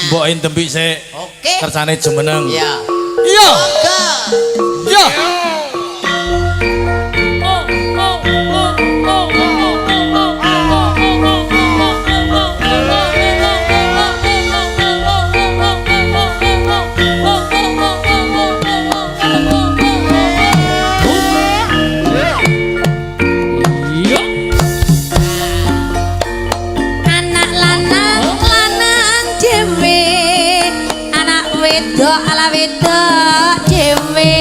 Mbok endempi sik. Oke. Kersane jumeneng. Iya. Iya. Monggo. Iya. Anak lanang lanang dhewe, anak wedok ala wedok dhewe.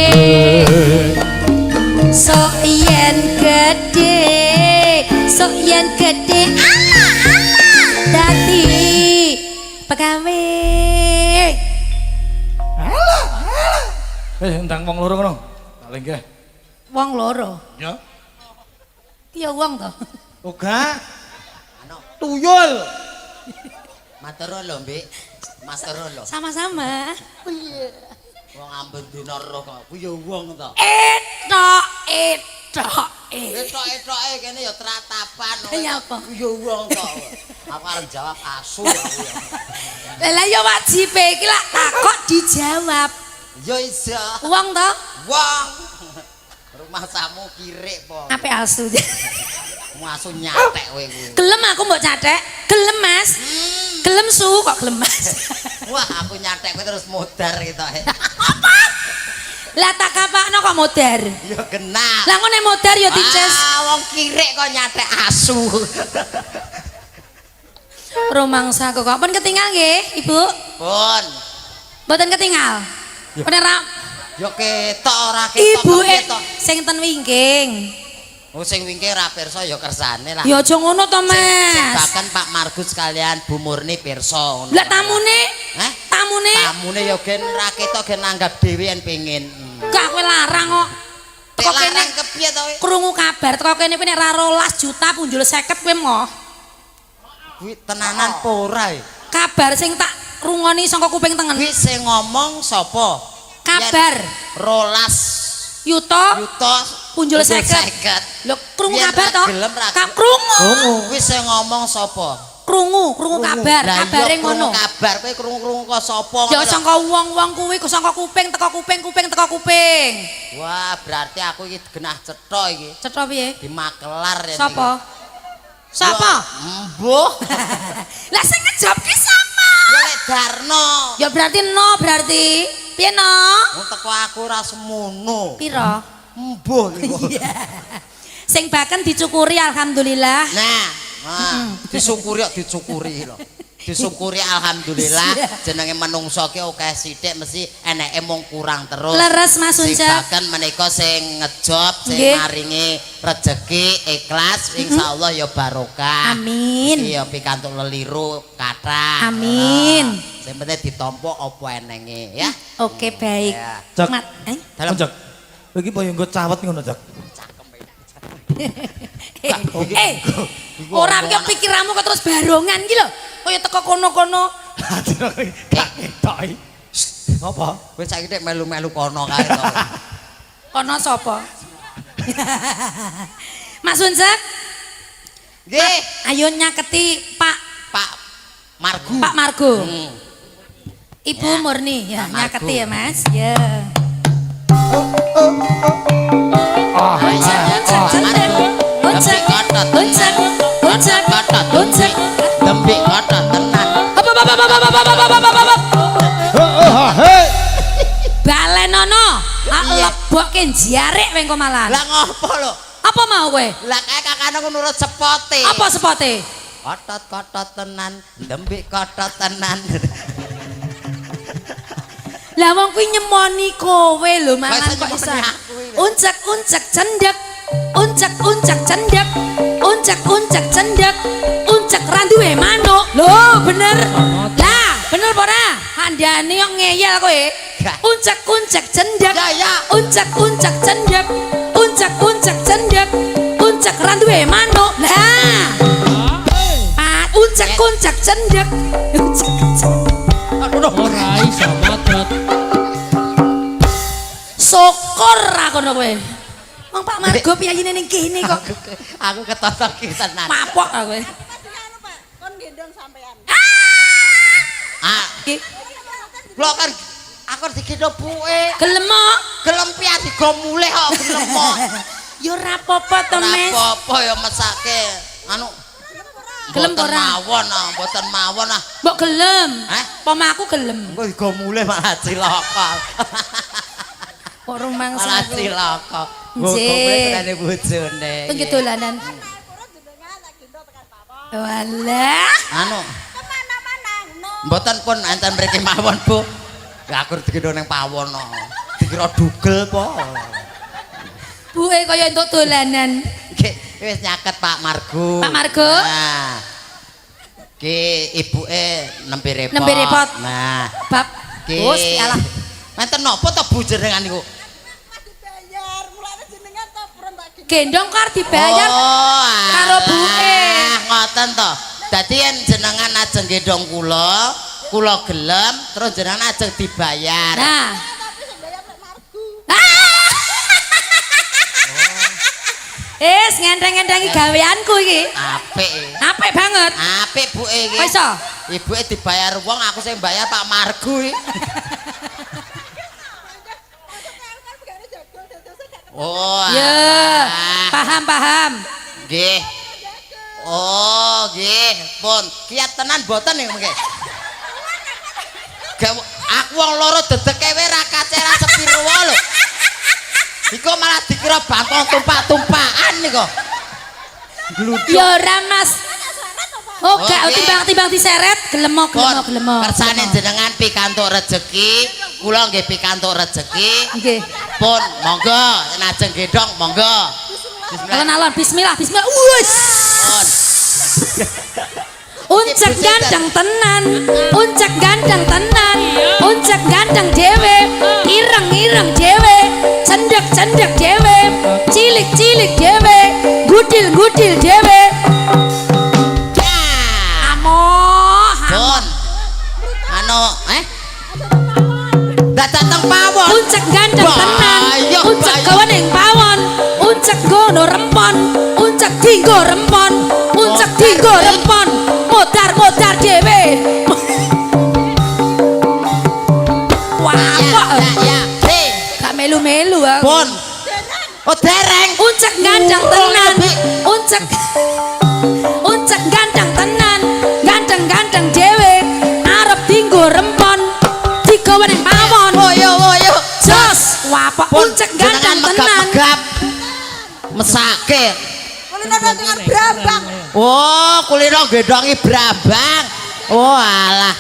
Sok yen gedhe, sok yen gedhe ala ala dadi pegawe. Eh, ndang wong loro kono. Tak lenggah. Wong loro. Ya. Ki ya wong to. Uga. Tuyul. Matur lho, Mbik. Matur lho. Sama-sama. Wong amben dina roh kok. Kuwi ya wong to. Etok etok eh. Etok-etoke kene ya tratapan. Ya apa? Kuwi ya wong to. Aku arep jawab asu aku ya. Lah ya wajibe iki lak takok dijawab. Ya iya. Wong to? Wong. Rumah samu kirik po. Apik asu. Asu nyatek kowe kuwi. Gelem aku mbok cathek. Gelem Mas. Gelem su kok gelem Mas. Wah, aku nyatek kowe terus modar ketoke. Apa? Lah tak kapakno kok modar. Ya genah. Lah ngene modar ya dices. Ah, wong kirik kok nyatek asu. Rumangsa kok. Pun ketinggal nggih, Ibu? Pun. Mboten ketinggal. Pun ra Ya ketok ora ketok. ibu ketok. sing ten wingking. Oh sing wingking ra pirsa ya kersane lah. Ya aja ngono to, Sing Mas. bahkan Pak Margus sekalian Bu Murni pirsa ngono. Lah tamune? Hah? Tamune? Tamune ya gen ra ketok gen nanggap dhewe yen pengin. Gak kowe larang kok. Teko kene larang kepiye to kowe? krungu kabar teko kene kuwi nek ra 12 juta punjul 50 kowe moh. Kuwi tenanan apa ora? E? Kabar sing tak rungoni saka kuping tengen. Kuwi sing ngomong sapa? Kabar Rolas yuta yuta punjul 50. Lho krungu kabar to? Ka krungu. Kuwi sing ngomong sapa? Krungu, krungu kabar, kabare ngono. Kabar kowe krungu-krungu kok sapa? Ya sangka wong-wong kuwi ku sangka kuping teko kuping, kuping teko kuping. Wah, berarti aku iki genah cetha iki. Cetha piye? Dimakelar ya. Sapa? Sapa? Mbuh. Lah sing ngejawab ki sapa? Ya lek Darno. Ya berarti no berarti. Piye no? Wong teko aku ora semono. Piro? Mbuh iku. Sing baken dicukuri alhamdulillah. Nah, nah, disyukuri kok dicukuri lho. Disyukuri alhamdulillah jenenge menungso ki akeh sithik mesti eneke mung kurang terus. Leres Mas Sing Uncek. baken menika sing ngejob, sing maringi rejeki ikhlas insyaallah ya barokah. Amin. Mesti ya pikantuk leliru kathah. Amin. Nah, sing penting ditampa apa enenge ya. Oke baik. Ya. Cak. Mat, eh? Dalam Cak. Iki po yo nggo cawet ngono, Cak. Ora iki pikiranmu kok terus barongan iki lho. Kaya teko kono-kono. Gak ketok iki. Apa? Kowe saiki nek melu-melu kono kae to. Kono sapa? Mas Uncek, Nggih, ayo nyaketi Pak Pak Margu. Pak Margo. Ibu Ya. Murni ya, Pak Margo. nyaketi ya Mas. Ya. Uncek, Uncek, uncek, uncek, uncek, uncek. Dembik kotot tenan. Hop, hop, hop, hop, hop, hop, hop, hop, hop, hop. Balenono, tak Iya. lebokke jarik kowe engko malan. Lah ngopo lho? Apa mau kowe? Lah kae kakane ku nurut sepote. Apa sepote? Kotot-kotot tenan, dembik kotot tenan. Lah wong kuwi nyemoni kowe lho malan Lah, kok iso. nyemoni aku iki. Uncek-uncek cendek. Uncek-uncek cendek. Uncek-uncek cendek. Uncek ra duwe manuk. Lho, bener. Lah, bener apa ora? Kandhane kok ngeyel kowe. Gak. Uncek-uncek cendek. Ya, ya. Uncek-uncek cendek. Uncek-uncek cendek. Uncek ra duwe manuk. Lah. Ah, uncek-uncek cendek. Uncek-uncek. Aduh, Ora iso modot. Syukur aku ngono kowe. Wong Pak Margo piyayine ning kene kok. Aku ketoto ki tenan. Mapok aku. Kon gendong sampean. Ah! Ah, Iki kula kan aku digendong buke. gelem kok. Gelem piye digo mulih kok gelem kok. Ya ora apa-apa to, Ora Mas. apa-apa ya mesake. Anu Gelem mboten ora? mawon ah, mboten mawon ah. Mbok gelem. Hah? Poma aku gelem. Engko digo mulih malah cilaka. Kok rumangsa Malah aku. cilaka. Nggih. Mulih kenane bojone. Tengki dolanan. Walah. Anu. Mboten pun enten mriki mawon, Bu. Ya aku digendong ning pawon no. Dikira dugel po. Buke kaya entuk dolanan. Iki wis nyaket Pak Margo. Pak Margo. Nah. Ki ibuke nembe repot. Nembe repot. Nah, Bab. ki Gusti Allah. Enten napa to Bu jenengan niku? Gendong kok arep dibayar. Oh, karo buke. Ngoten to. Dadi yen jenengan ajeng gendong kula, kula gelem terus jenengan ajeng dibayar. Nah. Ah! Es ngenteng-ngentengi gaweanku iki. Apik. Apik banget. Apik buke iki. Kok iso? Ibuke dibayar wong, aku sing bayar Pak Margo iki. Oh. Ya, alah. paham paham. Nggih. Oh, nggih, pun. Kiat tenan mboten niku mengke. Aku wong loro dedeke wae ra kacera sepiro lho. Iku malah dikira bangkong tumpak-tumpakan niku. Ya ora, Mas. Oh, gak Oke. timbang-timbang diseret, gelemo Pun, gelemo gelemo. kersane jenengan pikantuk rejeki, kula nggih pikantuk rejeki. Nggih. Pun, monggo ajeng gendong monggo. Bismillah. Alon-alon bismillah bismillah. Wus. Pun. Uncek gandeng tenan, uncek gandeng tenan, uncek gandeng dhewe, ireng-ireng dhewe, cendek-cendek dhewe, cilik-cilik dhewe, gudil-gudil dhewe. Ya. Amoh, Pun. Anu, eh? Datang teng pawon. uncek gandeng tenan, Bayuh, uncek bayuh. gawe ning pawon, uncek gono rempon, uncek dinggo rempon, uncek dinggo rempon, modar-modar dhewe. Wah, Ya, kok ya, ya. Hei, gak melu-melu aku. pun. Oh, dereng. Uncek gandeng Urung tenan, lebih. uncek uncek gandeng tenan, gandeng-gandeng dhewe, arep dinggo rempon, digawe ning pawon. Oh, yo, oh, yo. Jos, wapok Pun, uncek gandeng jenengan tenan. megap-megap. Mesake. Kulino dengan brambang. Oh, kulino gendongi brambang. Oh, alah.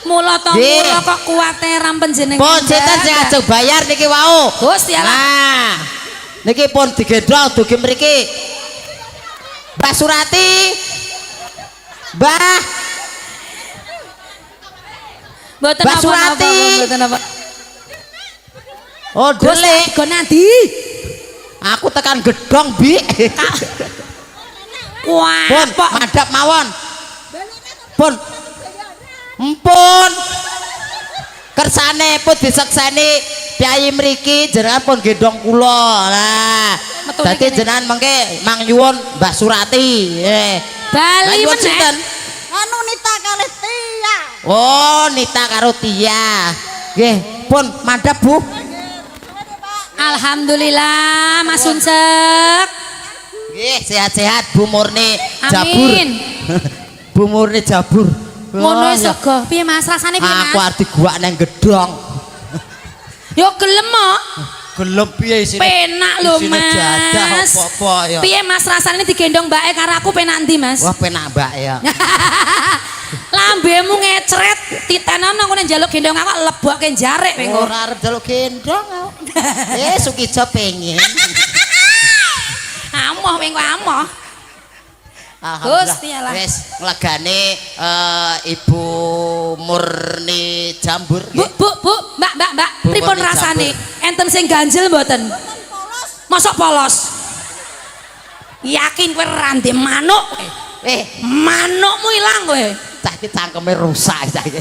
Mula to Nggih. mula kok kuwate ram panjenengan. Pun sinten sing Mbak. ajeng bayar niki wau? Gusti Allah. Nah. Niki pun digendong dugi mriki. Mbah Surati. Mbah, Mboten Mbak napa-napa, Surati. mboten napa. Oh, delik. Go nanti. Aku tekan gedong, Bi. Wah, Pun, kok madhap mawon. Pun. Empun. Kersane pun disekseni piyayi mriki jenengan pun gendong kula. Lah, Metune dadi kene. jenengan mengke mang nyuwun Mbah Surati. Eh. Bali Nyuwun meneh. sinten? Anu Nita kalih Tia. Oh, Nita karo Tia. Nggih, pun madhap Bu. Alhamdulillah Mas Uncek. Nggih, sehat-sehat Bu Murni Jabur. Amin. Bu Murni Jabur. Ngono Wah, ya. sego. Piye Mas rasane piye Aku Mas? arep diguwak nang gedhong. Yo gelem kok. Gelem piye isine? Penak lho Isine Mas. jadah apa-apa ya. Piye Mas rasane digendong mbake karo aku penak ndi Mas? Wah, penak Mbak ya. Lambemu ngecret, titenan aku nek njaluk gendong aku lebokke jarik kowe engko. Ora arep njaluk gendong aku. Eh, Sukijo pengen. Amoh kowe engko amoh. Alhamdulillah. Gusti Allah. Wis nglegane Ibu Murni Jambur. Bu, bu, bu, Mbak, Mbak, Mbak, Bu pripun Murni rasane? Enten sing ganjel mboten? Mosok polos? Yakin kowe ra ndek manuk kowe? Eh, Manukmu ilang kowe. cah iki cangkeme rusak cah iki.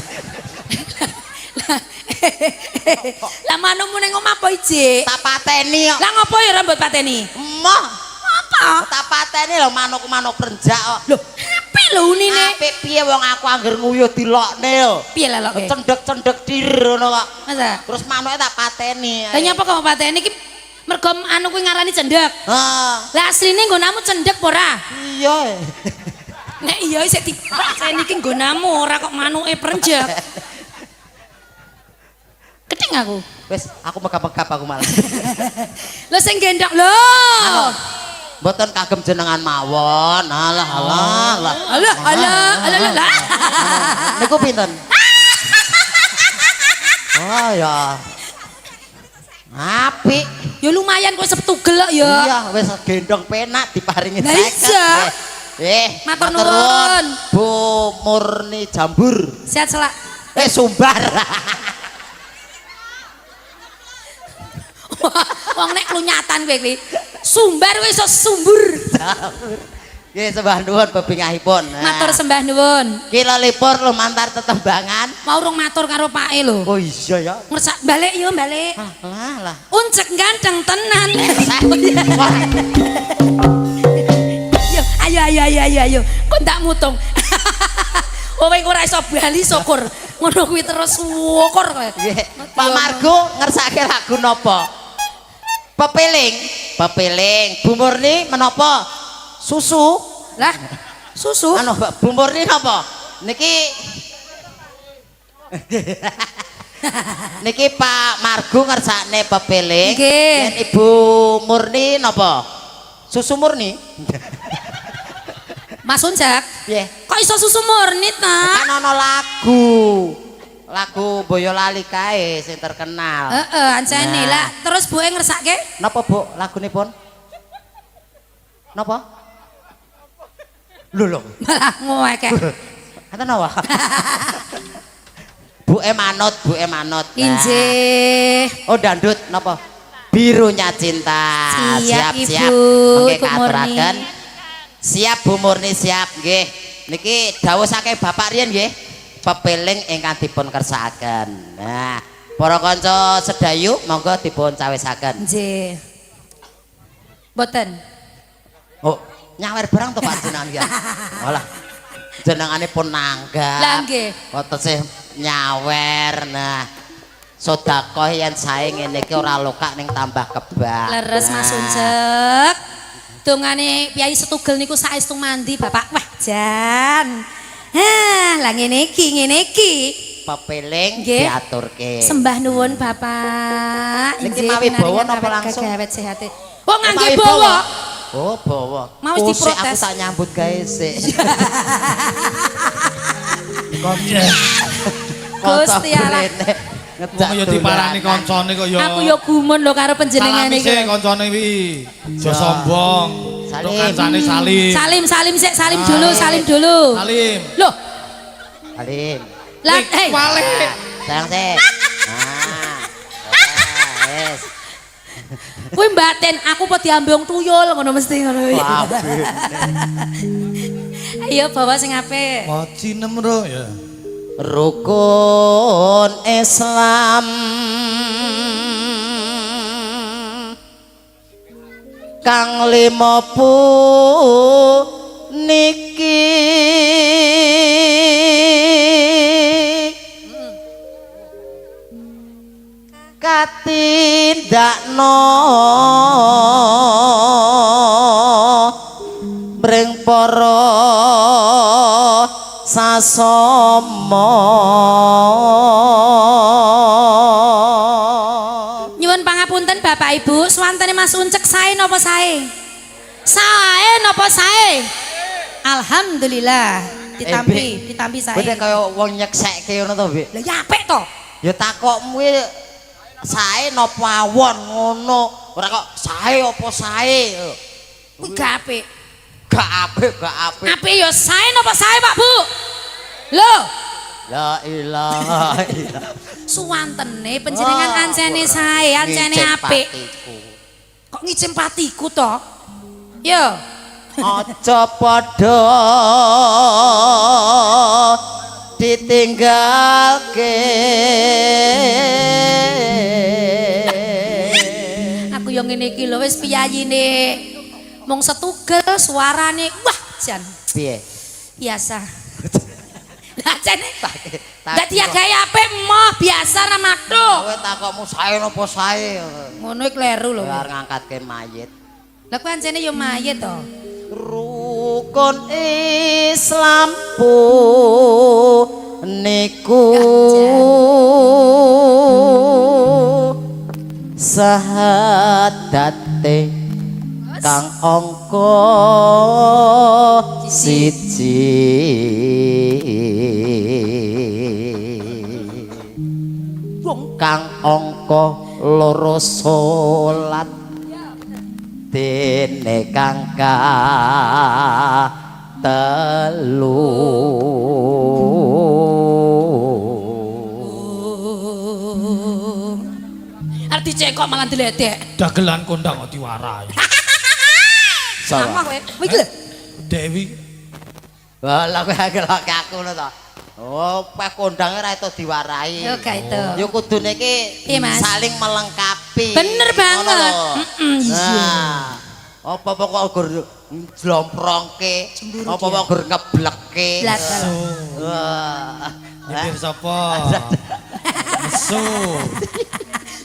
Lah manukmu ning omah apa ijik? Tak pateni kok. Lah ngopo ya rambut pateni? Emoh. Apa? Tak pateni lho manuk-manuk prenjak kok. Loh, Apik lho unine. Apik piye wong aku angger nguyuh dilokne yo. Piye leloke? Cendhek-cendhek dir ngono kok. Masa? Terus manuke tak pateni. Lah nyapa kok pateni iki mergo anu kuwi ngarani cendhek. Ah, Lah asline nggonamu cendhek apa ora? iya. Nek iya isih dipateni iki nggonamu ora kok manuke prenjek. Keting aku. Wis, aku megap-megap aku malah. Lho sing gendong lho. Mboten kagem jenengan mawon. Alah alah alah. Alah alah alah alah. Niku pinten? Oh ya. Apik. Ya lumayan kowe setugel kok ya. Iya, wis gendong penak diparingi Lah iya. Matur Matur nuwun. Bu Murni Jambur. Sehat selak. Sumbar. Wong nek klunyatan kowe kuwi. Sumbar kowe iso sumbur. Nggih, sembah nuwun bebingahipun. Nah. Matur sembah nuwun. Kila lipur lumantar tetembangan. Mau rung matur karo pake lho. Oh iya ya. Ngersak balik yo balik. Lah lah. Uncek ganteng tenan. Wah, Yo, ayo ayo ayo ayo ayo. Kok ndak mutung. Kowe ora iso bali syukur. Ngono kuwi terus syukur kowe. nggih. Pak Margo ngersake lagu napa? Pepeling, pepeling. Bu Murni menapa? Susu. Lah, susu. Anu, Bu Murni napa? Niki niki Pak Margo ngersakne pepeling. Nggih. Yen Ibu Murni napa? Susu murni. Mas Uncek, Piye? kok iso susu murni ta? Kan ana lagu. Lagu Boyolali kae sing terkenal. Heeh, ancene Nah. lah. Terus buke ngersake? Napa, Bu, lagunipun? Napa? Lho lho. Malah ngoweke. Kata napa? Bu E manut, Bu E manut. Nah. Injih. Oh, dandut napa? Birunya cinta. Siap, Siap, Ibu. siap. Mengke Ibu Murni. kaaturaken. Siap Bu Murni, siap nggih. Niki dawuh saking Bapak riyen nggih. Pepeling ingkang dipun kersakaken. Nah, para kanca sedayu monggo dipun cawisaken. Nggih. Mboten. Oh, nyawer barang to Pak jenengan ya. Walah. Jenengane pun nanggap. Lah nggih. Kok tesih nyawer. Nah, sedekah yen sae ngene iki ora lokak ning tambah kebak. Leres Mas Nah, Uncek. Dongane Kyai Setugel niku saestu mandi Bapak. Wah, jan. Hah, lah ngene iki, ngene iki. Pepeling Nggih. diaturke. Sembah nuwun Bapak. Niki Injih, mawi bawa pinaringan napa awet langsung? gagah awet sehate. Oh, ngangge Mawi bawa. Oh, bawa. Mau wis Oh, sik, diprotes. Aku tak nyambut gawe sik. Gusti Allah. Wong ya diparani kancane kok ya. Aku ya gumun lho karo panjenengane Salami iki. sik kancane kuwi. Aja sombong. Salim. Tok kancane salim. Salim, salim sik, salim dulu, salim dulu. Salim. Loh, Salim. lah hei. Wale. Sayang sik. Nah. Wes. Kuwi mbatin aku po diambung tuyul ngono mesti ngono kuwi. Wah, Ayo bawa sing apik. Moci nemro ya. Rukun Islam kang lima puniki katindakno mring para sasama. Nyuwun pangapunten Bapak Ibu, swantene Mas Uncek sae napa sae? Sae napa sae? Alhamdulillah ditampi, ditampi sae. Beda kaya wong nyeksekke ngono to, Bik. Lah ya apik to. Ya takokmu iki sae napa awon ngono. Ora kok sae apa sae. Kuwi gak apik. Gak apik, gak apik. Apik ya sae napa sae, Pak Bu? Lho, La ilaha illallah. suwantene panjenengan ancene sae, ancene Ngicip apik. patiku. Kok ngicim patiku to? Yo. Aja padha ditinggalke. Aku yo ngene iki lho wis piyayine mung setugel suarane wah jan. Piye? Biasa. Lah jane dadi gawe apik emoh biasa ra mathuk. Kowe takokmu sae napa sae? Ngono iki kleru lho. Kowe arep ngangkatke mayit. Lah kuwi ancene ya mayit to. Rukun Islam niku sahadate kang angka siji kang angka loro salat dene kang telu. Arep dicekok malah diledek. Dagelan kondang kok diwarai. Sama kowe. Kowe iki lho. Dewi. Lah kowe ngelokke aku ngono to. Oh, peh kondange ora itu diwarai. Yo gak itu. Ya kudune iki saling melengkapi. Bener banget. Heeh, iya. Nah, apa-apa kok gur jlomprongke, apa-apa gur ngeblekke. Wah. Nyindir sapa? Nesu.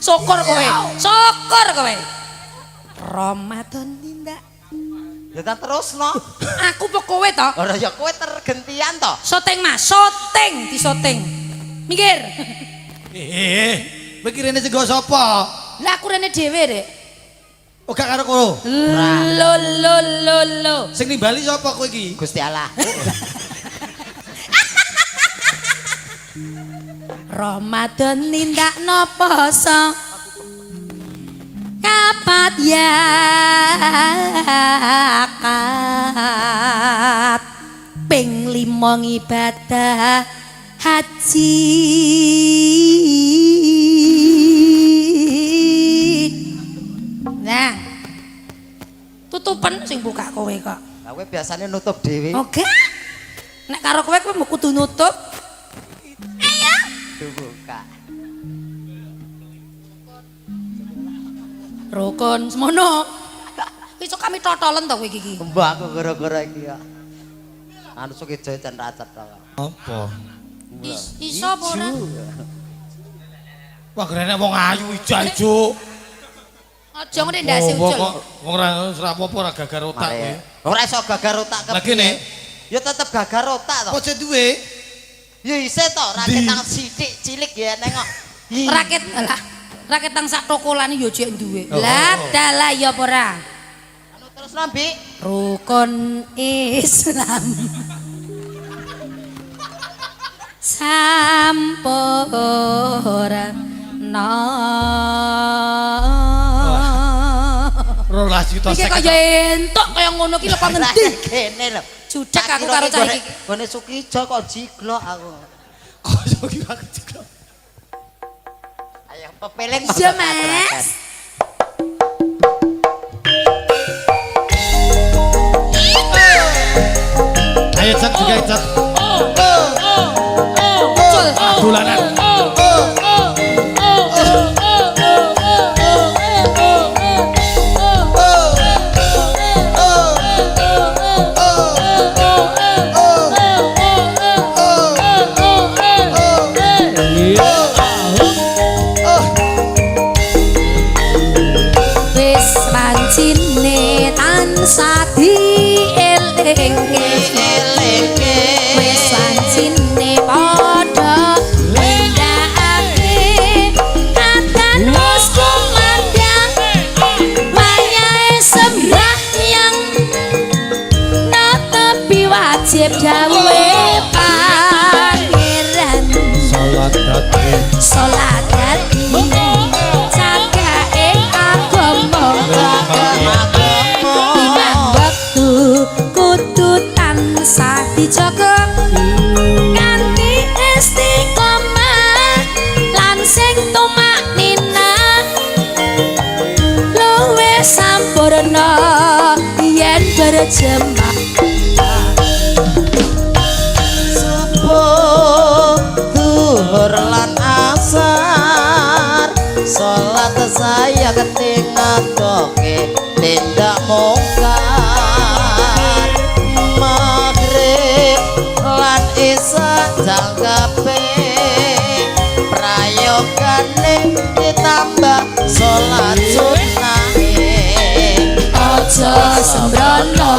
Syukur kowe. Syukur kowe. Ramadan tindak. Ya ta terusno. Aku apa kowe to? Ora ya kowe tergentian to. Syuting Mas, syuting disyuting. Minggir. Kowe ki rene sing nggo sapa? Lah aku rene dhewe, Rek. Oh gak karo kowe. Lo lo lo lo. Sing nimbali sapa kowe iki? Gusti Allah. Ramadan nindakno poso. Kapat yakat ping 5 ngibadah haji. Nah, tutupen sing buka kowe kok. Lah kowe biasane nutup dhewe. Oke. Nek karo kowe kowe kudu nutup. Ayo. Buka. Rukun semono. Iso kami totolen to kowe iki. Mbah aku gara-gara iki ya. Anu suki joe jan ra cetha. Apa? Iso apa ora? Wah grene wong ayu ijo-ijo. Aja ngene ndase ucul. Wong ora apa-apa ora gagar otak kowe. Ora iso gagar otak kepiye. Lah kene ya tetep gagar otak to. Apa jek duwe? Ya isih to, raket tang sithik cilik ya neng kok. Raket lah. Raket tang sak tokolane ya jek duwe. Lah dalah ya apa ora? Anu terus nambi. Rukun Islam. Sampurna. 12 juta. Iki kaya entuk kaya ngono ki lho kok ngendi? Kene lho. Judek aku karo cah iki. Gone Sukijo kok jiglok aku. Kok Sukijo aku jiglok. Ayo pepeling. Iya, Mas. Ayo cek juga cek. Dolanan. Wis pancine tansah dielingke, wis pancine padha nindakake adzan wis kumandhang wayahe sembahyang netepi wajib dawuhe pangeran. Salat dadi salat dadi cagake agama limang wektu kudu tansah dijaga kanthi istiqomah lan sing tumakninah luwih sampurna yen berjemaah. Subuh, duhur lan asar salat saya ketingadoke tindak mungkar maghrib Sembrono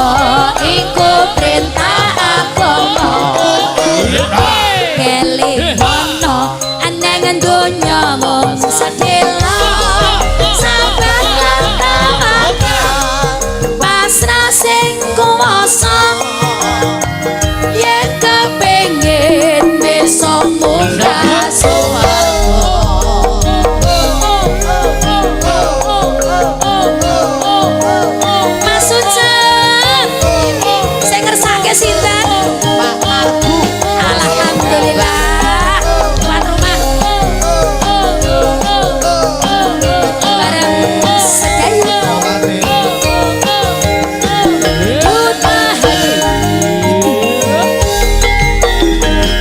iku perintah agama. Kelingono aneng donya mung sedhela, sabar lan tawakal, pasrah sing kuwasa, yen kepengin besok munggah swarga. Mas Ucep sing ngersake sinten? Pak Margu. Alhamdulillah tuan rumah bareng sedaya. Duta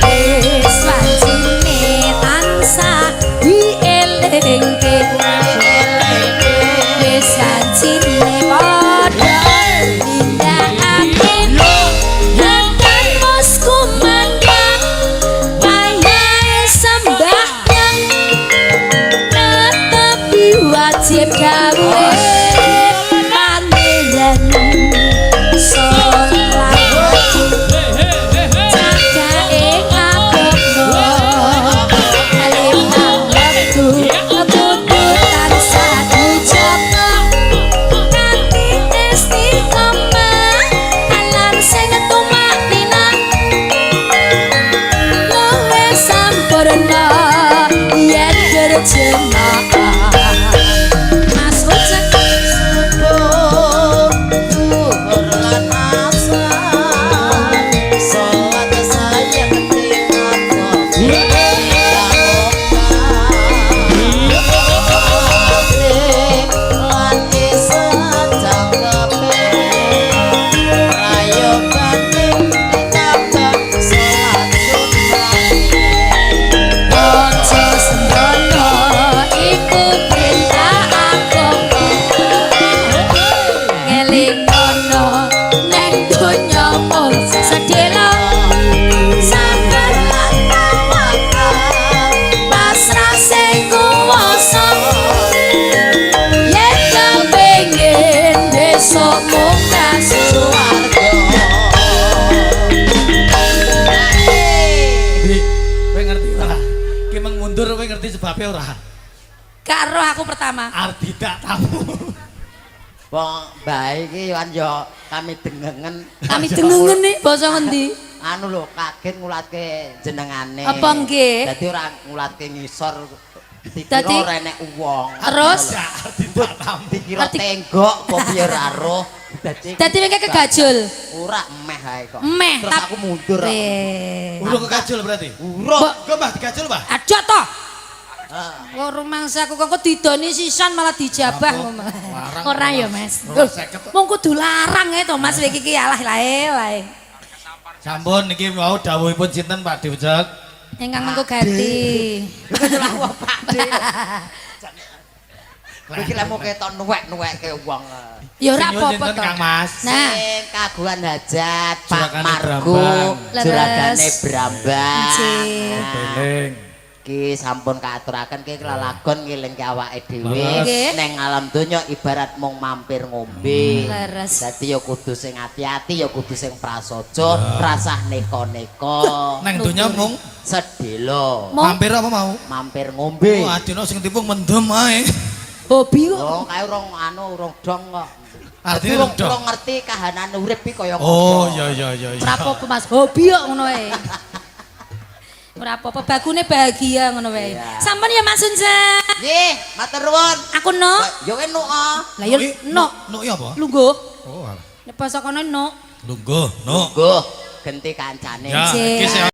wis wajine tansah dielingke, wis wajine padha nindakake. Akan mus kumandhang wayahe sembahyang, netepi wajib dawuhe Pangeran. Salat cagake agama, limang wektu kudu tansah dijaga kanthi istiqomah, lan sing tumakninah luwih sampurna yen berjemaah. Mas Ucek. Subuh, zuhur lan asar, salat sayekti maghrib, lan isya jangkepe, prayogane tinamban salat sunah. Aja sembrono iku perintah agama, ngelingono neng donya mung sedhela, sabar lan tawakal, pasrah sing kuwasa, yen kepengin besok munggah swarga. Bi, kowe ngerti ora? Ki meng mundur kowe ngerti sebabnya ora? Gak roh aku pertama. Ardi tak tamu. Wong bae iki kan yo kami dengengen. Kami dengengen nih basa ngendi? Anu lho, kaget ngulatke jenengane. Apa nggih? Dadi ora ngulatke ngisor. Dikira ora enek wong. Terus? Ardi tak tamu. Dikira tenggok kok piye ora roh. Dadi Dadi mengke kegajul. Ora, meh ae kok. Meh. Terus aku mundur. Weh. Urung kegajul berarti. Urung. Kok Mbah digajul, Mbah? Aja toh. Kok rumangsa aku kok didoni sisan malah dijabah. Larang, Ora ya, Mas. Ora 50. Mung kudu larang e to, Mas, iki iki alah lae lae. Sampun niki mau dawuhipun sinten Pak Diucek? Ingkang mengko ganti. Pak De. Iki lek mau ketok nuwek-nuwekke wong. Ya ora Sing nyuwun apa-apa sinten, to. Kang Mas? Nah, Sing kagungan hajat Pak Juragane Margo, Brambang. juragane Leres. Brambang. Nggih. Nah, Beling. Ki sampun kaaturaken ki lelagon ngelingke awake dhewe Nggih. neng alam donya ibarat mung mampir ngombe. Leres. Dadi ya kudu sing ati-ati, ya kudu sing prasaja, rasah neko-neko. Neng donya mung Sedelo. Mung mampir apa mau? Mampir ngombe. Oh, adino sing timpung mendem ae. Hobi kok. Oh, kae urung anu, urung dong kok. Artine Urung urung dong. urung ngerti kahanan urip iki kaya Oh, ngopo. iya iya iya iya. Ora apa-apa Mas, hobi kok ngono wae. Ora apa-apa, bagune bahagia ngono wae. Iya. Sampun ya Mas Unja. Nggih, matur nuwun. Aku no. Ya kowe nuk ah. Lah ya no. Nuk ya apa? Lungguh. Oh, alah. Nek basa kono no. Lungguh, nuk. Nggo, genti kancane. Ya, iki sing